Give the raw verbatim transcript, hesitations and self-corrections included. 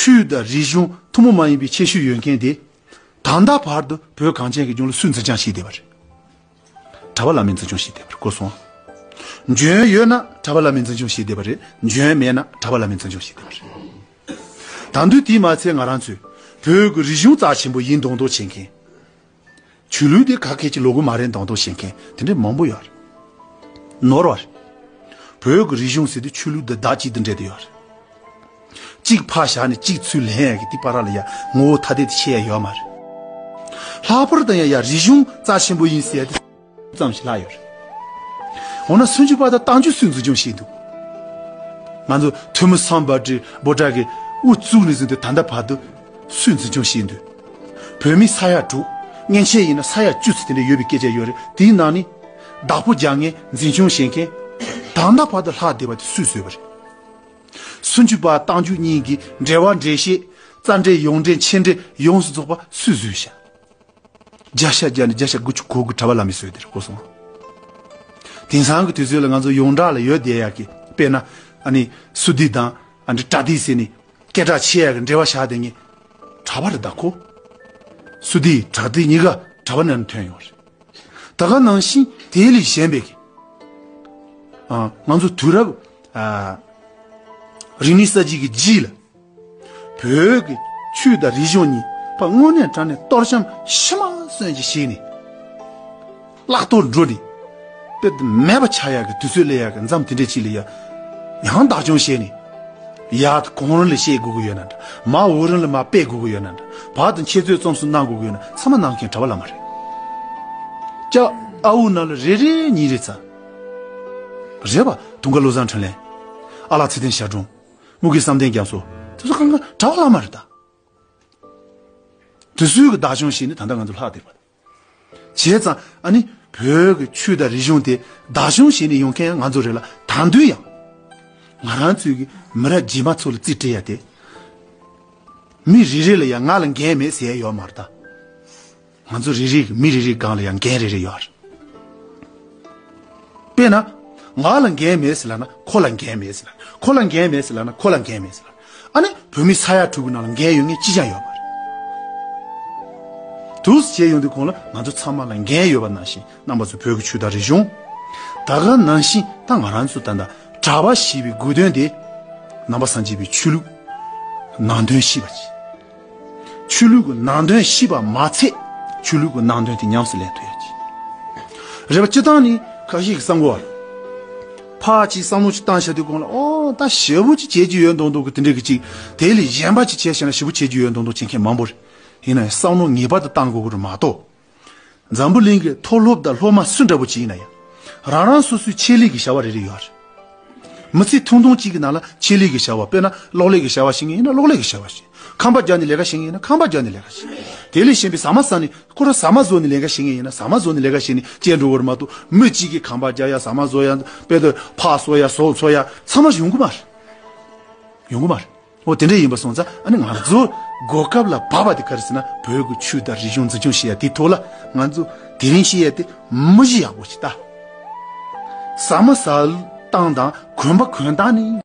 ཆོས་དང་རིག་གཞུང་ཐུན་མོང་མ་ཡིན་པའི་ཁྱད་ཆོས་ཡོད་མཁན་དེ། ད་ལྟ་བར་དུ་བོད་གངས་ཅན་གྱི་ལྗོངས་ལ་སུས་འཛིན་སྐྱོང་བྱས་བསྡད་པ་རེད། གྲྭ་པ་བླ་མས་འཛིན་སྐྱོང་བྱས་བསྡད་པ་རེད། གོ་སོང་ཨ། འཇོན་ཡོད་ན་གྲྭ་པ་བླ་མས་འཛིན་སྐྱོང་བྱས་བསྡད་པ་རེད། འཇོན་མེད་ན་གྲྭ་པ་བླ་མས་འཛིན་སྐྱོང་བྱས་བསྡད་པ་རེད། ད་དུང་དེས་མ་ཚད་ང་རང་ཚོས་བོད་ཀྱི་རིག་གཞུང་རྩ་ཆེན་པོ་ཡིན་མདོག་མདོག་བྱེད་མཁན། ཆོས་ལུགས་དེ་ག་གེ་ཅིག་ལོག་གི་མ་རེད་མདོག་མདོག་བྱེད་མཁན་དེ་འདྲ་མང་པོ་ཡོད་རེད། ནོར་བ་རེད། བོད་ཀྱི་རིག་གཞུང་ཟེར་དུས་ཆོས་ལུགས་དང་བདག་གཅིག་ཏུ་འབྲེལ་ཏེ་ཡོད་རེད། གཅིག་ཕར་བཞག་ནས་གཅིག་ཚུར་ལེན་ཡ་གི་དེ་བར་ལ་ཡ་ངོ་བོ་ཐ་དད་དུ་ཕྱེ་ཡ་ཡོད་མ་རེད། ལྷག་པར་དུ་ཡང་ཡ་རིག་གཞུང་རྩ་ཆེན་པོ་ཡིན་ཟེར་ཡ་དེ་ཙམ་ཞིག་ལྷག་ཡོད་རེད། འོ་ན་སུམ་ཅུ་པ་དང་རྟགས་འཇུག་སུས་འཛིན་སྐྱོང་བྱས་འདུག་ང་ཚོ་ཐོན་མི་སམ་བྷོ་ཊ་བྷོ་ཊ་གི་དབུ་བཙུགས་ནས་བཟུང་སྟེ་ད་ལྟ་བར་དུ་སུས་འཛིན་སྐྱོང་བྱས་འདུག་བོད་མི་ས་ཡ་དྲུག་མཉེན་ཆས་ཡིན་ན་ས་ཡ་བཅུ་ཙམ་དེ་འདྲ་ཡོད་པའི་སྐད་ཆ་ཡོད་རེད། དེའི་ནང་ནས་བདག་པོ་རྒྱག་མཁན་འཛིན་སྐྱོང་བྱེད་མཁན་ད་ལྟ་བར་དུ་ལྷག་བསྡད་པ་དེ་སུས་བཟོས་པ་རེད། སུམ་ཅུ་པ་རྟགས་འཇུག་གཉིས་ཀྱི་འགྲེལ་པ་འགྲེལ་བཤད་རྩ་འགྲེལ་ཡོངས་འགྲེལ་མཆན་འགྲེལ་ཡོངས་སུ་རྫོགས་པ་སུས་བཟོས་ཤག་བརྒྱ་ཆ་བརྒྱ་ནས་བརྒྱ་ཆ་དགུ་བཅུ་གོ་དགུ་གྲྭ་པ་བླ་མས་བཟོས་དེར་གོ་སོང་། དེང་སང་གི་དུས་ཚོད་ལ་ང་ཚོ་ཡོངས་གྲགས་ལ་ཡོད་བསྡད་ཡག་གི་དཔེར་ན་ཨ་ནི་སུ་དི་དང་ཨ་ནི་པྲ་ཏི་ཟེར་ནས་སྐད་གྲགས་ཆེ་ཡག་གི་འབྲེལ་བ་བཞག་བསྡད་མཁན་གྲྭ་པ་རེད་ད་ཁོ། སུ་དི་པྲ་ཏི་གཉིས་ཀ་གྲྭ་པ་ནང་ནས་ཐོན་ཡོང་རེད། ད་ག་ནང་བཞིན་དེ་ལས་གཞན་པའི་གི་ཨ་ང་ཚོ་དུས་རབས་ཨ་རིག་གནས་གསར་བརྗེ་གི་རྗེས་ལ། བོད་ཀྱི་ཆོས་དང་རིག་གཞུང་གཉིས་ཕར་དངོས་གནས་དྲང་གནས་གཏོར་བཤམ་ཤི་མ་གསོན་གྱི་བྱས་ནས། བརླག་གཏོར་འགྲོ་ནས། དཔེ་དེ་མེད་པ་ཆགས་ཡག་གི་དུས་ཚོད་སླེབས་ཡག་གི་མཚམས་དེ་འདྲ་ཅིག་ལ་ཡ། ཡང་བདག་སྐྱོང་བྱས་ནས། ཡར་གོང་རིམ་ལ་བཤད་དགོས་ཀྱི་ཡོད་ན་འདྲ། མར་འོག་རིམ་ལ་མར་སྤེལ་དགོས་ཀྱི་ཡོད་ན་འདྲ། བར་དུ་འཆད་རྩོད་རྩོམ་གསུམ་གནང་དགོས་ཀྱི་ཡོད་ན་ཚང་མ་གནང་མཁན་གྲྭ་པ་བླ་མ་རེད། ལྕགས་ཨ་འུ་ནང་ལ་རེ་རེ་གཉིས་རེ་ཚ། རེད་པ། དུང་དཀར་བློ་བཟང་འཕྲིན་ལས། ཨ་ལགས་ཚེ་བརྟན་ཞབས་དྲུང་། དམུ་དགེ་བསམ་གཏན་རྒྱ་མཚོ། དེ་ཚོ་གང་ག་གྲྭ་པ་བླ་མ་རེད་ད། དེ་ཚོའི་གི་བདག་སྐྱོང་བྱས་ནས་ད་ལྟ་ང་ཚོ་ལྷག་བསྡད་པ། བྱས་ཙང་ཨ་ནི་བོད་ཀྱི་ཆོས་དང་རིག་གཞུང་དེ་བདག་སྐྱོང་བྱས་ནས་ཡོང་མཁན་ང་ཚོ་རེད་ལ། ད་དུང་ཡང་ང་རང་ཚོའི་གི་མི་རབས་རྗེས་མ་ཚོ་ལ་རྩིས་སྤྲད་ཡ་དེ། མི་རེ་རེ་ལ་ཡང་ང་ལ་འགན་མེད་ཟེར་ཡ་ཡོད་མ་རེད་ད། ང་ཚོ་རེ་རེ་མི་རེ་རེའི་སྒང་ལ་ཡང་འགན་རེ་རེ་ཡོད་རེད། དཔེར་ན། ང་ལ་འགན་མེད་ཟེར་ལབ་ན་ཁོ་ལ་འགན་མེད་ཟེར་ལབ། ཁོ་ལ་འགན་མེད་ཟེར་ལབ་ན་ཁོ་ལ་འགན་མེད་ཟེར་ལབ། ཨ་ནི་བོད་མི་ས་ཡ་དྲུག་གི་ནང་ལ་འགན་ཡོད་མཁན་གཅིག་ཀྱང་ཡོད་མ་རེད། འདུག་སེ་བྱས་ཡོང་དུས་གོང་ལ་ང་ཚོ་ཚང་མ་ལ་འགན་ཡོད་པ་ནང་བཞིན་རྣམ་པ་ཚོ་བོད་ཀྱི་ཆོས་དང་རིག་གཞུང་། ད་ག་ནང་བཞིན་ད་ང་རང་ཚོ་ད་ལྟ་གྲྭ་པ་ཞེས་པའི་དགོས་དོན་དེ། ནང་པ་སངས་རྒྱས་པའི་ཆོས་ལུགས་ནང་དོན་ཤེས་པ་ཅིག་ཆོས་ལུགས་ཀྱི་ནང་དོན་ཤེས་པ་མ་ཚད་ཆོས་ལུགས་ཀྱི་ནང་དོན་དེ་ཉམས་སུ་ལེན་ཐུབ་ཡ་ཅིག་རེད་པ། སྤྱིར་བཏང་ནི་ཁ་ཤས་ཀྱིས་བསམ་གོ་བ། ཕར་ཅིག་བསམ་བློ་ཅིག་བཏང་བྱ་དུས་གོང་ལ་ཨོ་ད་ཞེ་པོ་ཅིག་བྱེད་རྒྱུ་ཡོད་མདོག་མདོག་གི་དེ་འདྲ་གི་ཅིག་དེ་ལས་གཞན་པ་ཅིག་བྱས་བྱས་ན་ཞེ་པོ་བྱེད་རྒྱུ་ཡོད་མདོག་མདོག་བྱེད་མཁན་མང་པོ་རེད། ཡིན་ན་ཡང་བསམ་བློ་ངེས་པར་དུ་བཏང་དགོས་ཀྱི་རེད་མ་གཏོགས། འཛམ་བུ་གླིང་གི་མཐོ་སློབ་དང་སློབ་མ་སུ་འདྲ་པོ་ཅིག་ཡིན་ན་ཡང་། རང་རང་སོ་སོའི་ཆེད་ལས་ཀྱི་བྱ་བ་རེ་རེ་ཡོད་རེད། མི་ཚེ་ཐུང་ཐུང་གཅིག་གི་ནང་ལ་ཆེད་ལས་ཀྱི་བྱ་བ། དཔེར་ན་གློག་ཀླད་ཀྱི་བྱ་བ་ཤེས་མཁན་ཡིན་ན་གློག་ཀླད་ཀྱི་བྱ་བ་ཤེས། ཁང་པ་རྒྱག་ནས་ལས་ཀ་བྱེད་མཁན་ཡིན་ན་ཁང་པ་རྒྱག་ནས་ལས་ཀ་བྱེད། དེ་ལས་གཞན་པའི་ཟ་མ་ཟ་ནས་ཁོ་རང་ཟ་མ་བཟོ་ནས་ལས་ཀ་བྱེད་མཁན་ཡིན་ན་ཟ་མ་བཟོ་ནས་ལས་ཀ་བྱེད་ནས་བསྐྱལ་འགྲོ་བར་མ་གཏོགས། མི་གཅིག་གིས་ཁང་པ་རྒྱག་ཡ། ཟ་མ་བཟོ་ཡ། དཔེ་དེ་ཕག་གསོ་ཡ། ཟོག་འཚོ་ཡ་ཚང་མ་ཡོང་གི་མ་རེད། ཡོང་གི་མ་རེད། འོ་དེ་འདྲ་ཡིན་པ་སོང་ཙང་ཨ་ནི་ང་ཚོ་གོ་སྐབས་ལ་བབས་པ་དེ་ག་རེ་ཟེར་ན་བོད་ཀྱི་ཆོས་དང་རིག་གཞུང་འཛིན་སྐྱོང་བྱེད་ཡ་དེ་ཐོག་ལ་ང་ཚོ་དེ་རིང་བཤད་ཡ་དེ་མི་གཞི་ཡག་པོ་ཞིག་ལྟ། ཟ་མ་ཟ་སྟངས་དང་གོན་པ་གོན་སྟངས་ནི།